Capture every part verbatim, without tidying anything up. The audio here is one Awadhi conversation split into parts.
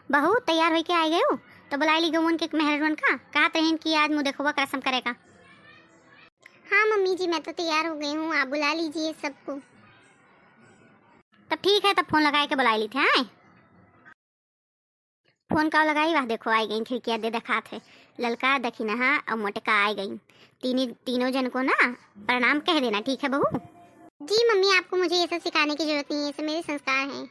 बहू, तैयार होइके आइ गयू? तो बुलाइ ली गउवन के मेहररुअन का, कहत रहिन कि आज मुँह देखउवा क रसम करे का। हाँ मम्मी जी, मैं तो तैयार हो गई हूँ, आप बुला लीजिए सबको। तब ठीक है, तब फोन लगाइ के बुलाइ ली थे, आए। फोन का लगाई, वाह देखो आइ गइन खिड़किया दे देखात है। ललका, दखिनहा अउ मोटका आइ गइन। तीनी, तीनों जन को ना प्रणाम कह देना, ठीक है बहू? जी मम्मी, आपको मुझे ये सब सिखाने की जरूरत नहीं है, ये सब मेरे संस्कार हैं।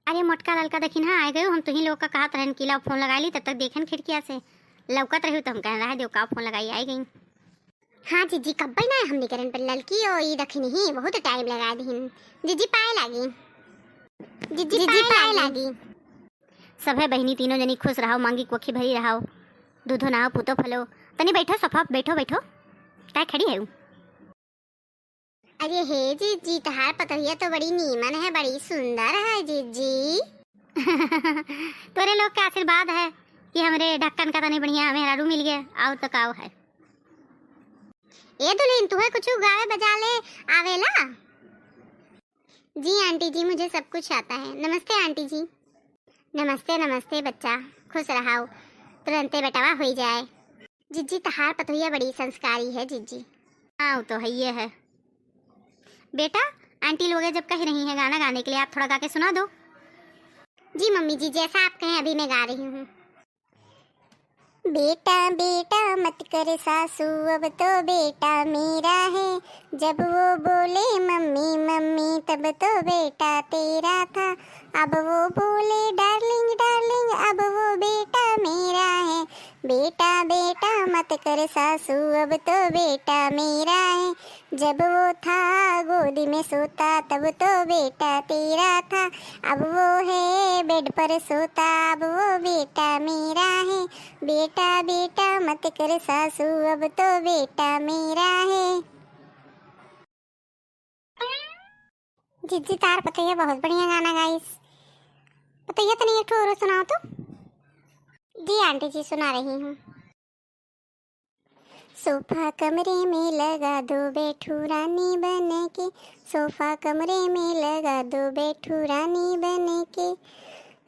अरे मोटका ललका दखिनहा आइ गयो, हम तुहीं लोग का कहत रहन कि लाओ फोन लगाइ ली, तब तक देखेन खिड़किया से लउकत रही तो हम कहन रहा देव का फोन लगाइ आइ गइन। हाँ जीजी, कब्बे ना हमनी करन पर ललकी ओ ई दखिनही बहुत टाइम लगाइ दिहिन। जीजी पाए लागी। जीजी जीजी पाए पाए लागी। लागी। सभे बहिनी तीनों जनी खुश रहो, मांगी कोखी भरी रहो, दूधो नहाओ पूतो फलो। तनी बैठो सोफा, बैठो बैठो, काय खड़ी है? अरे हे जीजी, तहार पतोहिया तो बड़ी नीमन है, बड़ी सुंदर है जीजी। तोरे लोग के आशीर्वाद है कि हमरे ढक्कन का तनी बढ़िया मेहरारू मिल गए, और तो काव है। ए दुल्हन, तुहे कुछ गावे बजाले आवेला? जी आंटी जी, मुझे सब कुछ आता है। नमस्ते आंटी जी। नमस्ते नमस्ते बच्चा, खुश रहाओ, तुरंते बेटवा होई जाए। जीजी, तहार पतोहिया बड़ी संस्कारी है जीजी। हाँ, वो तो है ये है। बेटा, आंटी लोग जब कह रही हैं गाना गाने के लिए, आप थोड़ा गा के सुना दो। जी मम्मी जी, जैसा आप कहें अभी मैं गा रही हूँ। बेटा बेटा मत कर सासू, अब तो बेटा मेरा है। जब वो बोले मम्मी मम्मी, तब तो बेटा तेरा था। अब वो बोले डार्लिंग डार्लिंग, अब वो बेटा मेरा है। बेटा बेटा मत कर सासू, अब तो बेटा मेरा है। जब वो था गोदी में सोता, तब तो बेटा तेरा था। अब वो है बेड पर सोता, अब वो बेटा मेरा है। बेटा बेटा मत कर सासू, अब तो बेटा मेरा है। जीजी, तार पतोहिया बहुत बढ़िया गाना गाइस। पतोहिया, तनी एक ठो और सुनाओ तो। जी आंटी जी, सुना रही हूँ। सोफा कमरे में लगा दो, बैठू रानी बन के। सोफा कमरे में लगा दो, बैठू रानी बन के।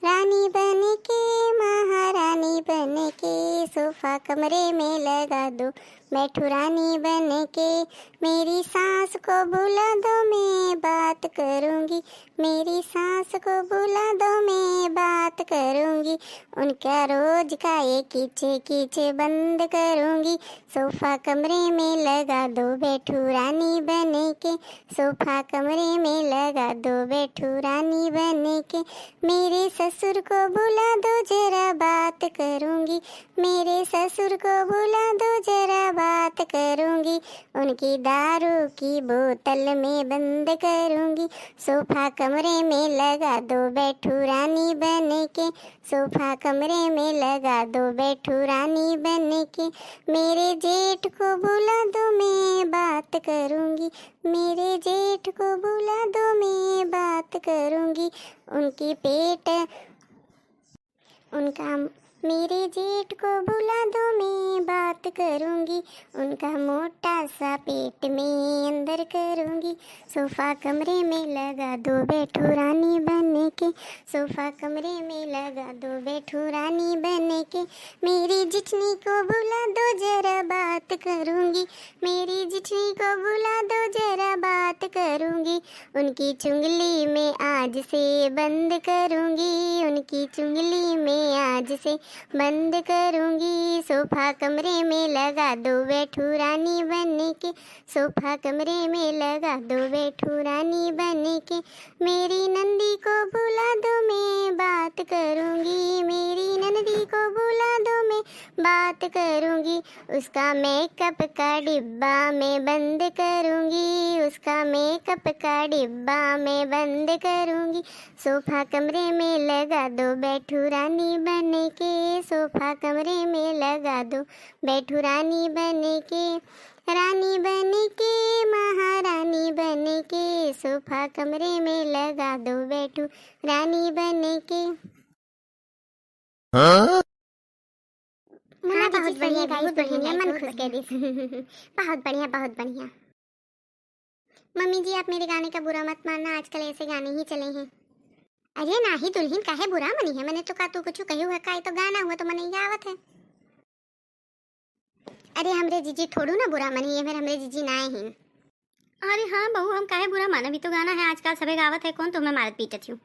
रानी बन के, महारानी बन के, सोफा कमरे में लगा दो, बैठू रानी बन के। मेरी सास को बुला दो, मैं बात करूँगी, मेरी सास को बुला दो, मैं बात करूँगी। उनका रोज का ये कीचे कीचे बंद करूँगी। सोफा कमरे में लगा दो, बैठू रानी बन के। सोफा कमरे में लगा दो, बैठू रानी बन के। मेरे ससुर को बुला दो, जरा बात करूँगी, मेरे ससुर को बुला दो, जरा बात करूँगी। उनकी दारू की बोतल में बंद करूँगी। सोफा कमरे में लगा दो, बैठू रानी बन के। सोफा कमरे में लगा दो, बैठू रानी बन के। मेरे जेठ को बुला दो, मैं बात करूँगी, मेरे जेठ को बुला दो, मैं बात करूँगी। उनकी पेट, उनका, मेरे जेठ को बुला दो, मैं बात करूँगी। उनका मोटा सा पेट में अंदर करूँगी। सोफा कमरे में लगा दो, बैठू रानी बन के। सोफा कमरे में लगा दो, बैठू रानी बन के। मेरी जिठनी को बुला दो, जरा बात करूँगी, मेरी जिठनी को बुला दो, जरा बात करूँगी। उनकी चुंगली में आज से बंद करूँगी, उनकी चुंगली में आज से बंद करूँगी। सोफा कमरे में लगा दो, बैठू रानी बन के। सोफा कमरे में लगा दो, बैठू रानी बन के। मेरी नंदी को बुला दो, मैं बात करूँगी, मेरी नंदी को बुला दो, मैं बात करूँगी। उसका मेकअप का डिब्बा मैं बंद करूँगी, उसका मेकअप का डिब्बा मैं बंद करूँगी। सोफा कमरे में लगा दो, बैठू रानी बन के। सोफा कमरे में लगा दो, बैठू रानी बन के। रानी बन के, महारानी बन के। सोफा कमरे में लगा दो, बैठू रानी बन के। हाँ? मुन्ना, हाँ, बहुत जीजी, सही बढ़िया है, गाइस, बहुत बढ़िया, बढ़िया, मन बहुत खुश बढ़िया। कर दिस। बहुत बढ़िया, बहुत बढ़िया। मम्मी जी, आप मेरे गाने का बुरा मत मानना, आजकल ऐसे गाने ही चले हैं। अरे नाही दुल्हिन, काहे बुरा मनी है? मने तो का तू कुछ कही हुआ, का ई तो गाना हुआ तो मने गावत है। अरे हमरे जीजी थोड़ू ना बुरा मनी है, हमरे जीजी ना आइन। अरे हाँ बहू, हम काहे बुरा मानब, ई तो गाना है, आजकल सभे गावत है, कौन तुम्हें मारत पीटत हूँ?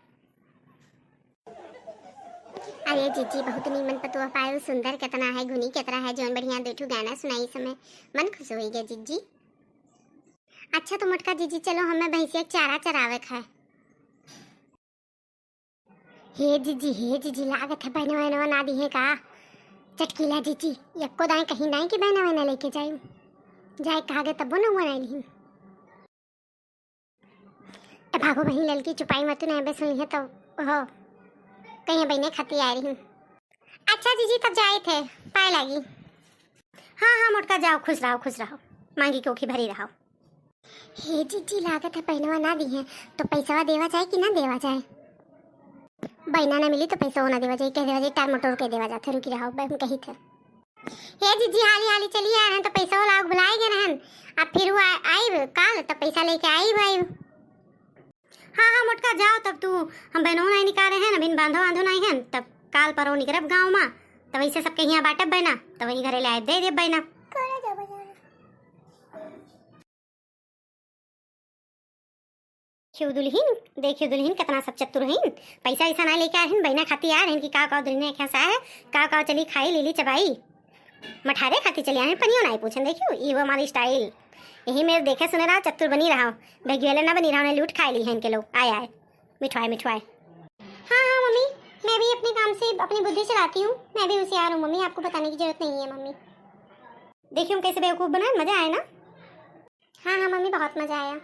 अरे जीजी, बहुत नीमन पतोह पायो, सुंदर केतना है, गुनी केतना है, जौन बढ़िया दू ठू गाना सुनाई समय मन खुश होई गया जीजी। अच्छा तो मोटका जीजी, चलो हमें भैंसिया के चारा चरावे के है। हे जीजी, हे जीजी, लागत है बहनवा वहनवा ना दी है का? चटकीला जीजी, यक्को दाएं कहीं नाई कि बहना वहना लेके जाई, जाए कहा गए तब्बो नौवा नाई लिहिन। त भागो बहिन ललकी, चुपाई मत, नहीं बे सुनी है तो हो कहीं बहने खाती आ रही। अच्छा जीजी, तब जाए थे, पाए लागी। हाँ हाँ मोटका, जाओ, खुश रहो, खुश रहो, मांगी कोखी भरी रहो। हे जीजी, लागत है बहनवा ना दी है, तो पैसवा देवा जाए कि ना देवा जाए? बहना ना मिली तो पैसवा ना देवा जाए, कह देवा जाए टार मोटर के देवा जाते, रुकी रहो, बहन कही थे। हे जीजी, हाली हाली चली आए हैं तो पैसवा लाओ, भुलाए गए रहन, अब फिर वो आ- आइब काल तो पैसा लेके आइब आइब। हाँ हाँ मोटका, जाओ तब तू, हम बहनों नहीं निकाले हैं, अभी बांधो बांधो नहीं हैं, तब काल परो निकरब गाँव में, तब ऐसे सबके यहाँ बांटब बहना, तब वही घरे ले आए दे दे बहना। क्यों दुल्हिन, देखियो दुल्हिन, कितना सब चतुर हईन। पैसा वैसा ना लेके आए हईन, बहिना खाती आए हईन कि का का दुल्हिन के यहाँ से आए है, का का चली खाई, लीली चबाई। मठारे खाती चली आए हईन, पनियो ना पूछन। देखियो, ई वो हमारी स्टाइल। यही मेरे देखे सुने रहा, चतुर बनी रहा, बेगुएले ना बनी रहा, उन्हें लूट खाए ली है इनके लोग। आए आए, मिठवाए मिठवाए। हाँ हाँ मम्मी, मैं भी अपने काम से अपनी बुद्धि चलाती हूँ, मैं भी होशियार हूँ मम्मी, आपको बताने की जरूरत नहीं है मम्मी। देखियो हम कैसे बेवकूफ़ बनाए, मज़ा आए ना? हाँ हाँ मम्मी, बहुत मज़ा आया।